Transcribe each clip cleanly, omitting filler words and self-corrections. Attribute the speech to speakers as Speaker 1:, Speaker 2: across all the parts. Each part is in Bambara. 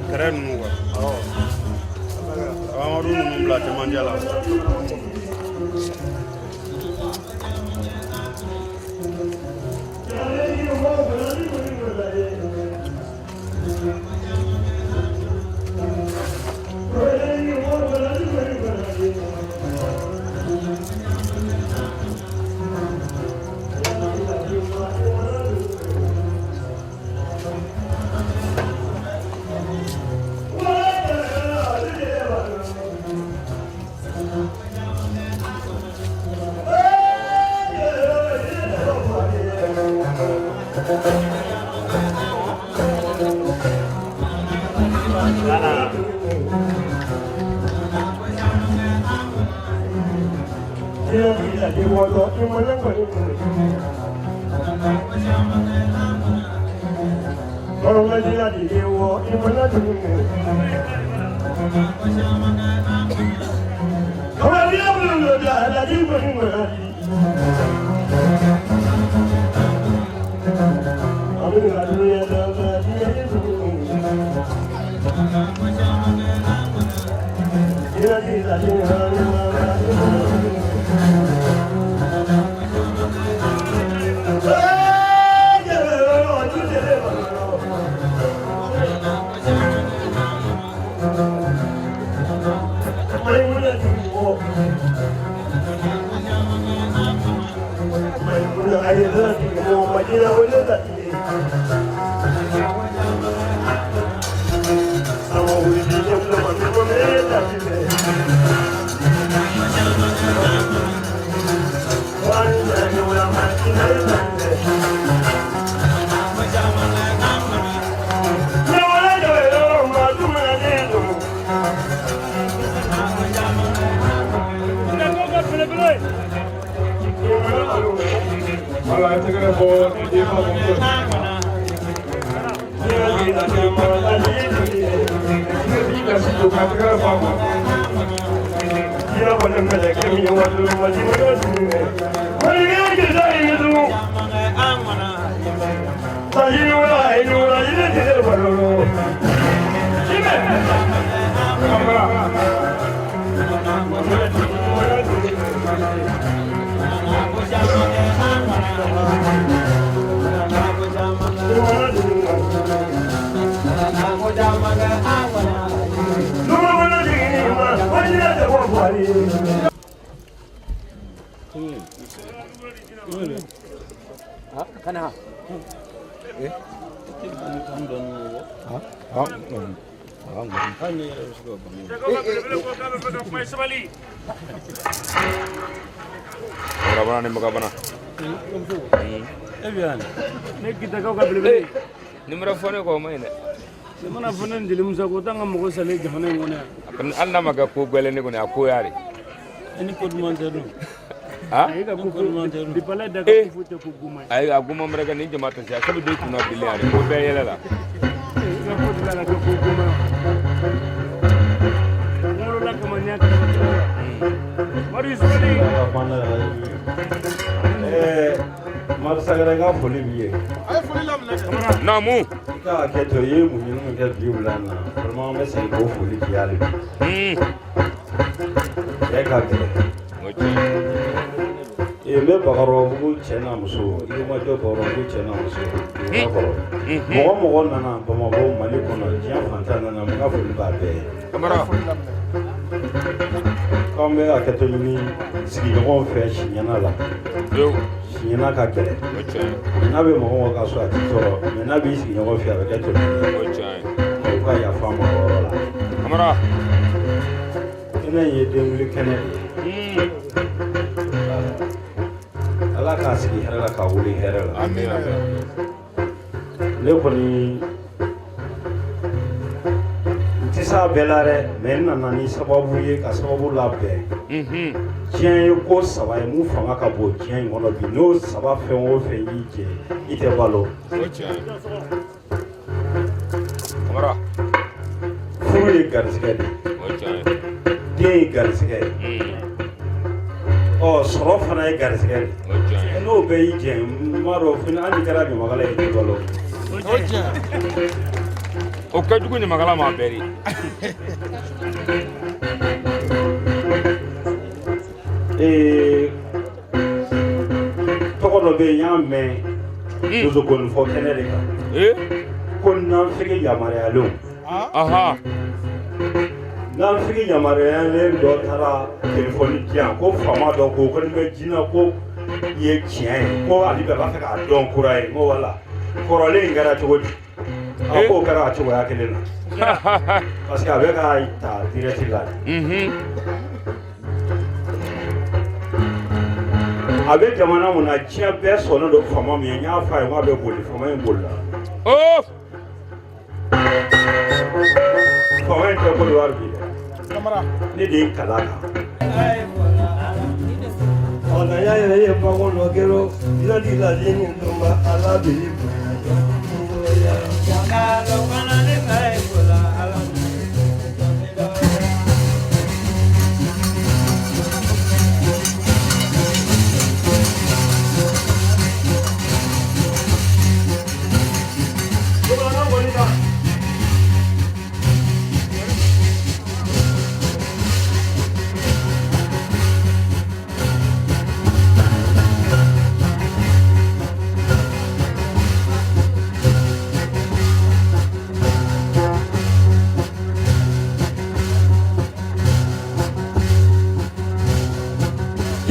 Speaker 1: Kɛrɛ ninnu quoi. Amadu ninnu bila cɛmancɛ la.
Speaker 2: Numéro fɔ ne kɔ o ma ɲi dɛ.
Speaker 3: Ne mana fɔ ne ni jeli Musa ko t'an ka mɔgɔ salen jamana in kɔnɔ yan.
Speaker 2: Hali n'a ma kɛ ko gɛlɛn ne kɔni a ko y'a de.
Speaker 3: E ni ko duman tɛ dun.
Speaker 2: Ha?
Speaker 3: Ayi ka ko duman tɛ dun. Dipala da ka ko foyi tɛ ko goman ye.
Speaker 2: Ayi a goman wɛrɛ kɛ ni jama tɛ se a sabu den kunna bilen a de ko bɛɛ yɛlɛ la.
Speaker 3: I ka ko dilan ka kɛ ko goman ye. Kunkolo la kama n'i y'a kɛ ka cogo la. Madu sabali.
Speaker 4: Mari Sagara ka foli b'i ye.
Speaker 2: Naamu.
Speaker 4: I ka hakɛ to, i ye muɲuni min kɛ bi wula in na, vraiment an bɛ segin k'o foli k'i ye hali bi. Cɛ ka gɛlɛn.
Speaker 2: O tiɲɛ.
Speaker 4: Ee, n bɛ Bakɔrɔbabugu cɛ n'a muso, Yirimajɔ Bakɔrɔbabugu cɛ n'a muso, duguba kɔrɔ. Mɔgɔ mɔgɔ nana Bamakɔ, Mali kɔnɔ, diɲɛ fantan nana, n ka foli b'a bɛɛ ye.
Speaker 2: Kamara.
Speaker 4: K'an bɛ hakɛto ɲini sigiɲɔgɔnw fɛ siɲɛna la.
Speaker 2: Pewu.
Speaker 4: Siɲɛna ka gɛlɛn.
Speaker 2: O tiɲɛ.
Speaker 4: N'a bɛ mɔgɔ mɔgɔ ka so, a t'i tɔɔrɔ, mais n'a b'i sigiɲɔgɔn fɛ, a bɛ kɛ toli ye.
Speaker 2: O tiɲɛ.
Speaker 4: U ka yafa an ma o yɔrɔ la.
Speaker 2: Kamara.
Speaker 4: Kɛnɛ in ye denwuli kɛnɛ de ye. Ala k'a sigi hɛrɛ la, k'a wuli hɛrɛ la.
Speaker 2: Amina.
Speaker 4: Ne kɔni n tɛ s'a bɛɛ la dɛ, mais n nana ni sababu ye ka sababu labɛn. Diɲɛ ye ko saba ye mun fanga ka bon diɲɛ in kɔnɔ bi, n'o saba fɛn o fɛn y'i jɛ, i tɛ balo.
Speaker 2: O tiɲɛ. Kamara.
Speaker 4: Furu ye garisɛgɛ de ye.
Speaker 2: O tiɲɛ.
Speaker 4: Den ye garisɛgɛ ye. Ɔ, sɔrɔ fana ye garisɛgɛ de ye.
Speaker 2: O tiɲɛ.
Speaker 4: N'o bɛɛ y'i jɛ, n m'a dɔn fana, hali n'i kɛra ɲamakala ye, i tɛ balo.
Speaker 2: O ka jugu ɲamakala ma bɛɛ de.
Speaker 4: Ee, tɔgɔ dɔ bɛ yen, n y'a mɛn dosokɔnifɔ kɛnɛ de kan. Ko nanfigi yamaruyalenw. Nanfigi yamaruyalen dɔ taara telefɔni di yan ko faama dɔ ko ko ni bɛ jinɛ ko ye tiɲɛ ye, ko ale bɛ b'a fɛ k'a dɔn kura ye. N ko wala kɔrɔlen in kɛra cogo di? A k'o kɛra a cogoya kelen na, parce que a bɛ ka ta direct la de. A bɛ jamana mun na, diɲɛ bɛɛ sɔnnen don faama min ye, n y'a fɔ a ye n k'a bɛ boli, faama in bolila. Faama in tɛ Côte d'Ivoire bi dɛ. Ne de ye kala kan.
Speaker 5: Ọ̀nà yá yẹrẹ yẹ pako lọ kérò ìlọ́dí ìlàjì ní ìdúnba alábìlí bọ̀yà.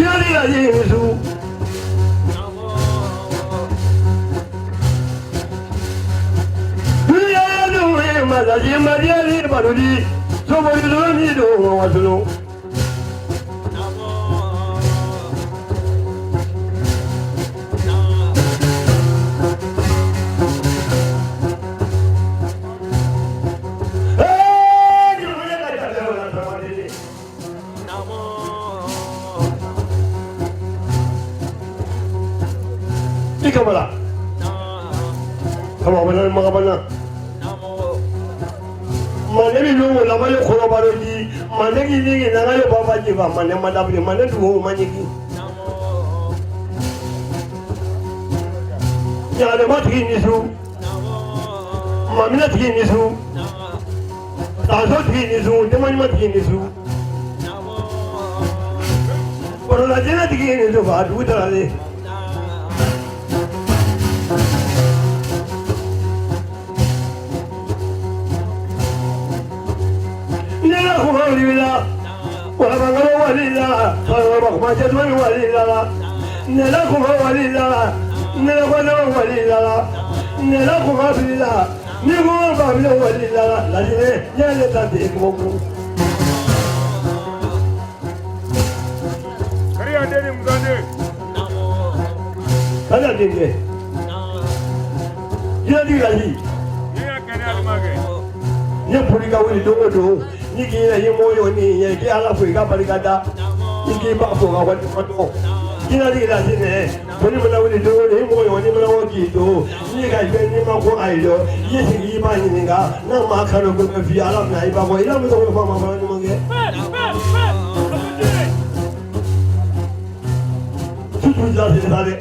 Speaker 5: Ìlọ́dí ìlàjì ní ìdúnba. Masaji Mariali Barudi, Sobori Loni do Wasulu. Ikamala. Kama bana magabana. Mane bi lungu la mane koro baro di mane ki ni na yo baba ji ba mane madabri mane duwo mane ki ya le matigi ni su mamina tigi ni su taso tigi ni su demani matigi ni su koro la jena tigi ni su ba du tarale. Ne puri ka wuli don o don ni k'i yɛrɛ ye mɔgɔ ni ye k'i ala fo i ka barika da i k'i ba fo ka waleɲuman dɔn jinɛtigi la sinɛ foli mana wuli don o don i mɔgɔ ni mana o k'i to n'i ka fɛn n'i ma ko ayi dɔn i ye sigi i b'a ɲininka n'a ma kanu ko bɛ f'i ye ala bɛna i b'a fɔ i la muso ko fɔ a ma fana ɲuman kɛ. Tutu la sinɛ sa dɛ.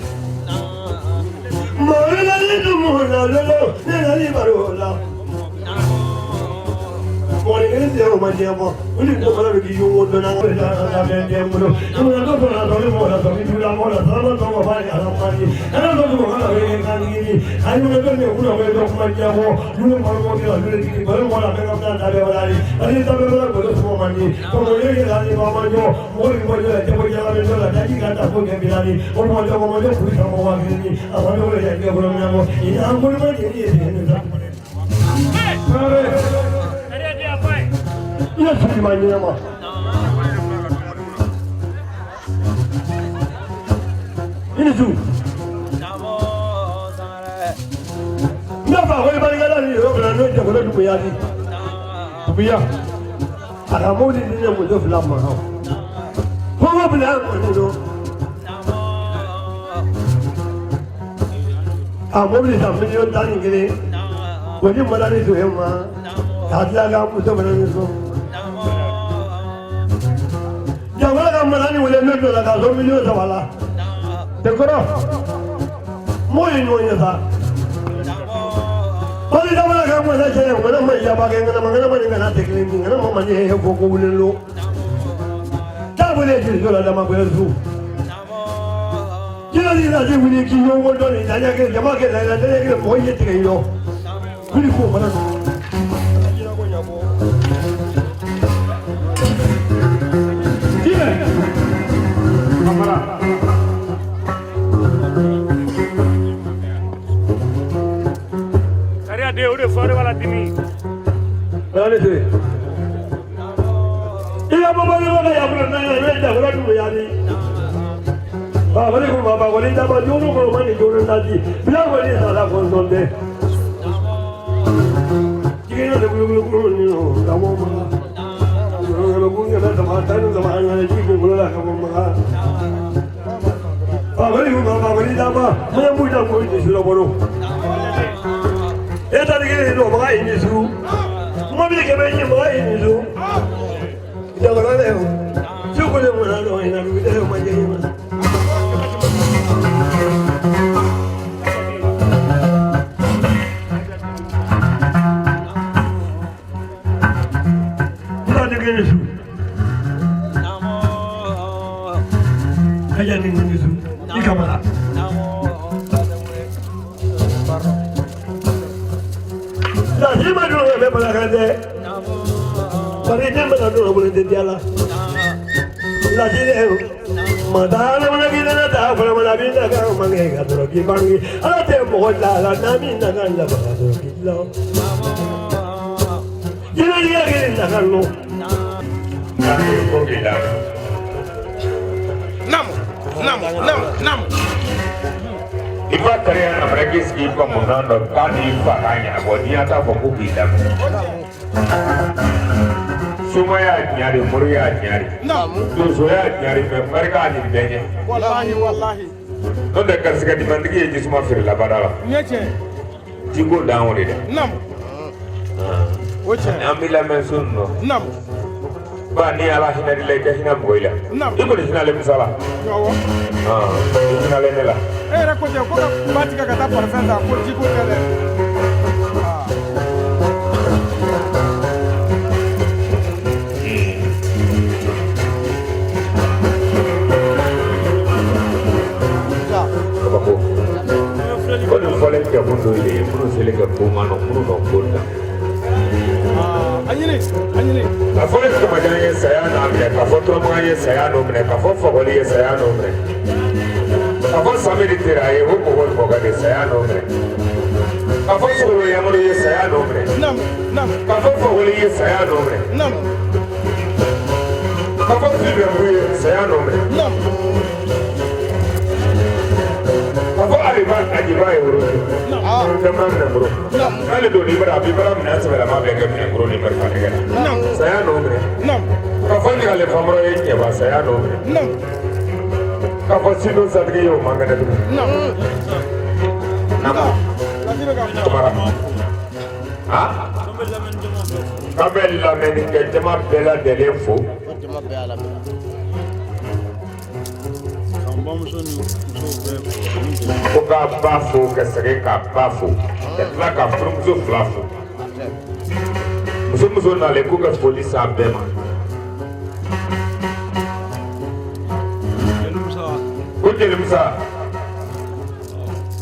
Speaker 2: N'o tɛ garisɛgɛ dimantigi ye jisuma feere labada la. Jiko dan o de dɛ. An b'i lamɛn so ninnu nɔ. Ba ni Ala hinɛ la i ka hinɛ mɔgɔ la. I kɔni hinɛ ale Musa la. I hinɛ ne la.
Speaker 6: E yɛrɛ ko ten ko ka ba tigɛ ka taa parifɛn ta ko jiko tɛ dɛ.
Speaker 2: Ko nin fɔlen kɛ mun dɔ ye minnu selen kɛ ko ma nɔ minnu nɔ ko da.
Speaker 6: A ɲini a ɲini.
Speaker 2: Ka fɔ Kamajan ye saya n'a minɛ, ka fɔ Turamagan ye saya n'o minɛ, ka fɔ Fakoli ye saya n'o minɛ, ka fɔ Samiri Tera ye o mɔgɔ mɔgɔ de saya n'o minɛ, ka fɔ Sogolo Yamadu ye saya n'o minɛ, ka fɔ Fakoli ye saya n'o minɛ, ka fɔ Filibɛnbu ye saya n'o minɛ. Ka fɔ Aliba Ajiba ye woro ye. Fɛn ma minɛ bolo. N'ale don n'i bara a b'i bara minɛ sɛbɛlama bɛɛ kɛ minɛ bolo ni marifa nɛgɛ la. Saya n'o minɛ. Ka fɔ ɲagale famɔrɔ ye ɲɛba saya n'o minɛ. Ka fɔ Sido Satigi ye o man kɛnɛ tugun. Kamara. K'an bɛ lamɛnni kɛ jama bɛɛ lajɛlen fo.
Speaker 3: Bamuso ni musow bɛɛ fo ani jeliw.
Speaker 2: Ko k'a ba fo, ka segin k'a ba fo, ka tila ka furumuso fila fo. Muso muso nalen, k'u ka foli s'a bɛɛ ma.
Speaker 3: Jeli Musa.
Speaker 2: Ko jeli Musa.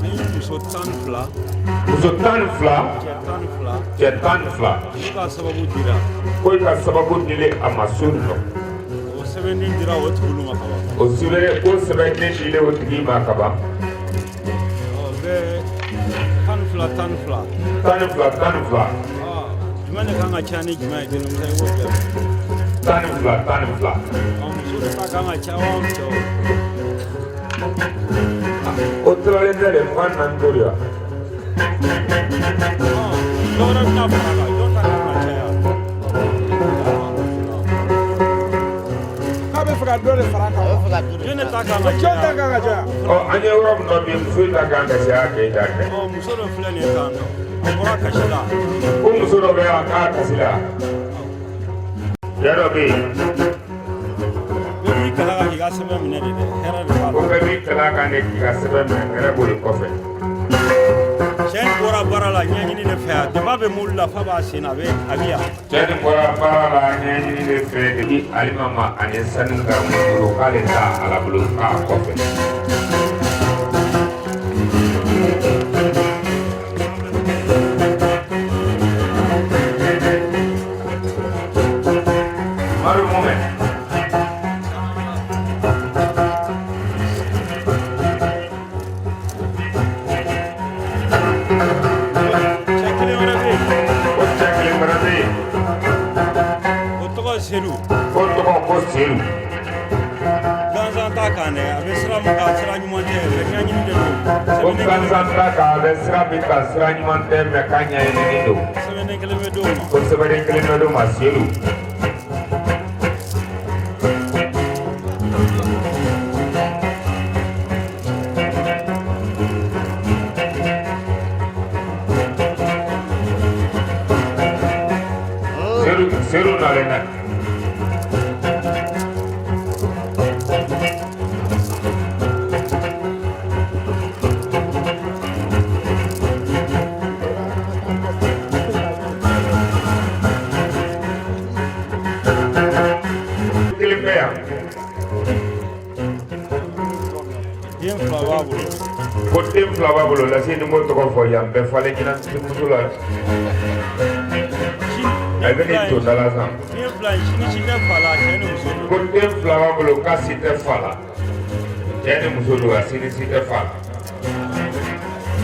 Speaker 3: An ye muso 12.
Speaker 2: Muso 12.
Speaker 3: Cɛ 12.
Speaker 2: Cɛ 12.
Speaker 3: Olu ka sababu dira.
Speaker 2: Ko i ka sababu dilen a ma su nɔ.
Speaker 3: O sɛbɛnden dira o tigiw ma kaban.
Speaker 2: O sɛbɛn ko sɛbɛnden dilen o tigi ma kaban.
Speaker 3: Ɔ bɛɛ 12 12.
Speaker 2: 12 12.
Speaker 3: Jumɛn de kan ka caya ni jumɛn ye, jeli Musa, i b'o bɛɛ fɔ.
Speaker 2: 12 12.
Speaker 3: Ɔ, muso de ta kan ka caya wa cɛw?
Speaker 2: O tilalen tɛ de 24 to de wa?
Speaker 3: Dɔ wɛrɛ bɛna fara a kan, jɔn ta kan ka caya?
Speaker 6: K'a bɛ fɛ ka dɔ de fara a kan wa?
Speaker 3: Jɔn de ta kan ka
Speaker 6: Jɔn ta
Speaker 3: caya?
Speaker 6: kan ka caya?
Speaker 2: Ɔ, an ye yɔrɔ min na bi, muso ta kan ka caya k'e ta kɛ.
Speaker 3: Ɔ, muso dɔ filɛ nin ye tan tɔ, a bɔra kasi la.
Speaker 2: Ko muso dɔ bɛ yan k'a kasi la. Cɛ dɔ bɛ yen.
Speaker 3: Bɛɛ b'i kala kan k'i ka sɛbɛn minɛ de dɛ, hɛrɛ de b'a
Speaker 2: Ko
Speaker 3: la.
Speaker 2: bɛɛ b'i kala kan de k'i ka sɛbɛn minɛ, hɛrɛ b'o de kɔfɛ.
Speaker 3: Cɛ in bɔra baara la ɲɛɲini de fɛ yan, depuis a bɛ mobili la f'a b'a sen na, a bɛ yan.
Speaker 2: Cɛ nin bɔra baara la ɲɛɲini de fɛ di Alima ma ani sanu garamu duuru, k'ale t'a Ala bolo k'a kɔfɛ. Madu Mumɛ.
Speaker 3: Cɛ kelen wɛrɛ bɛ yen.
Speaker 2: Ko cɛ kelen wɛrɛ bɛ yen.
Speaker 3: O tɔgɔ ye Sedu.
Speaker 2: Ko tɔgɔ ko Sedu.
Speaker 3: Gansan t'a kan dɛ, a bɛ sira min kan, sira ɲuman tɛ mɛ, ɲɛɲini de don.
Speaker 2: Ko gansan t'a kan, a bɛ sira min kan, sira ɲuman tɛ mɛ, k'a ɲɛɲininen don.
Speaker 3: Sɛbɛnden kelen bɛ d'o ma.
Speaker 2: Ko sɛbɛnden kelen bɛ d'o ma, Sedu. Sedu, Sedu nalen dɛ. Kelen bɛ yan.
Speaker 3: Den fila b'a bolo.
Speaker 2: Ko den fila b'a bolo, lase ni m'o tɔgɔ fɔ yan bɛɛ falen ɲɛna muso la. A bɛ n'i to da la sisan.
Speaker 3: Den fila in, si ni si tɛ fa la, cɛ ni muso don.
Speaker 2: Ko den fila b'a bolo k'a si tɛ fa la. Cɛ ni muso don, a si ni si tɛ fa la.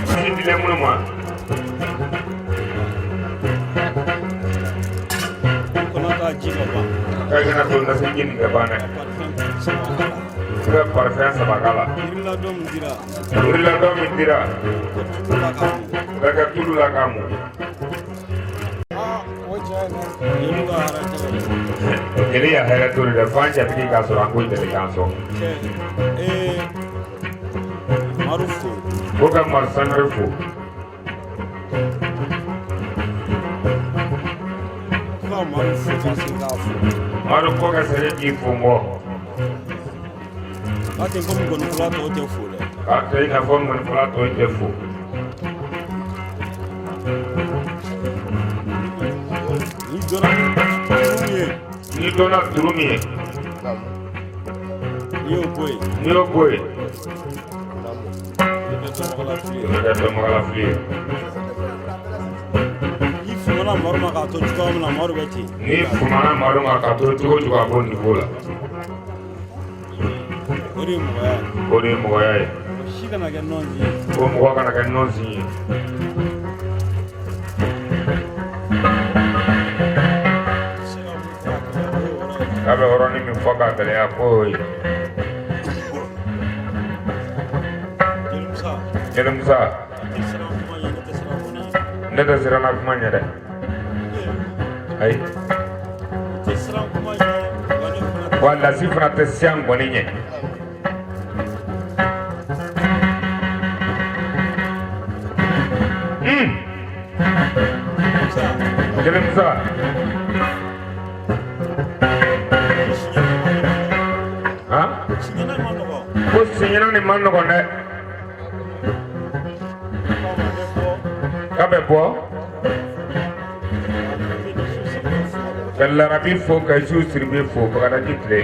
Speaker 2: Si dilen minnu ma.
Speaker 3: Kɔnɔ ka ji ka ban.
Speaker 2: K'a kana to nasi ji nin kɛ ban dɛ.
Speaker 3: Parfum saba k'a la.
Speaker 2: I bɛ parfum saba k'a la.
Speaker 3: Yiriladɔn min dira.
Speaker 2: Yiriladɔn min dira.
Speaker 3: Ka tulu la k'a mun.
Speaker 2: O bɛ kɛ tulu la k'a mun.
Speaker 6: Aa, o ye tiɲɛ ye dɛ.
Speaker 3: Jeliw ka hɛrɛ tɛ dɛ.
Speaker 2: Jeli ya hɛrɛ t'o de dɛ, f'an jatigi k'a sɔrɔ an ko jeli k'an sɔn.
Speaker 3: Cɛ ee, Madu fo.
Speaker 2: Ko ka Mari Sangare fo.
Speaker 3: Ko ka Madu fo ka segin k'a fo.
Speaker 2: Madu ko ka segin k'i fo n kɔ.
Speaker 3: K'a tɛ komi gɔnifɔla tɔw tɛ fo dɛ.
Speaker 2: K'a tɛ i n'a fɔ ŋɔnifɔla tɔw tɛ fo.
Speaker 3: N'i dɔnna turu min ye.
Speaker 2: N'i dɔnna turu min ye.
Speaker 3: N'i y'o bɔ yen.
Speaker 2: N'i y'o bɔ yen.
Speaker 3: I bɛ dɔnbagalafili ye.
Speaker 2: I bɛ kɛ dɔnbagalafili ye.
Speaker 3: N'i fumana Madu ma k'a to cogoya min na, Madu bɛ ten.
Speaker 2: N'i fumana Madu ma k'a to cogo o cogo, a b'o niveau la.
Speaker 3: O de ye mɔgɔya ye.
Speaker 2: O de ye mɔgɔya ye.
Speaker 3: Mɔgɔ si kana kɛ nɔnsi ye.
Speaker 2: Ko mɔgɔ kana kɛ nɔnsi ye. K'a bɛ yɔrɔnin min fɔ k'a gɛlɛya k'o y'o ye.
Speaker 3: Jeli Musa.
Speaker 2: Jeli Musa.
Speaker 3: Ne tɛ siran kuma ɲɛ, ne tɛ siran kɔni ɲɛ.
Speaker 2: Ne tɛ siran na kuma ɲɛ dɛ. Ayi.
Speaker 3: Ne tɛ siran kuma ɲɛ, wa ne fana tɛ.
Speaker 2: Wa lasi fana tɛ siran gɔni ɲɛ. Jeli Musa. Han?
Speaker 3: Siɲɛna ma nɔgɔ.
Speaker 2: Ko siɲɛna nin man nɔgɔn dɛ k'a bɛ bɔ ka larabi fo ka su siribe fo bagadaji tile.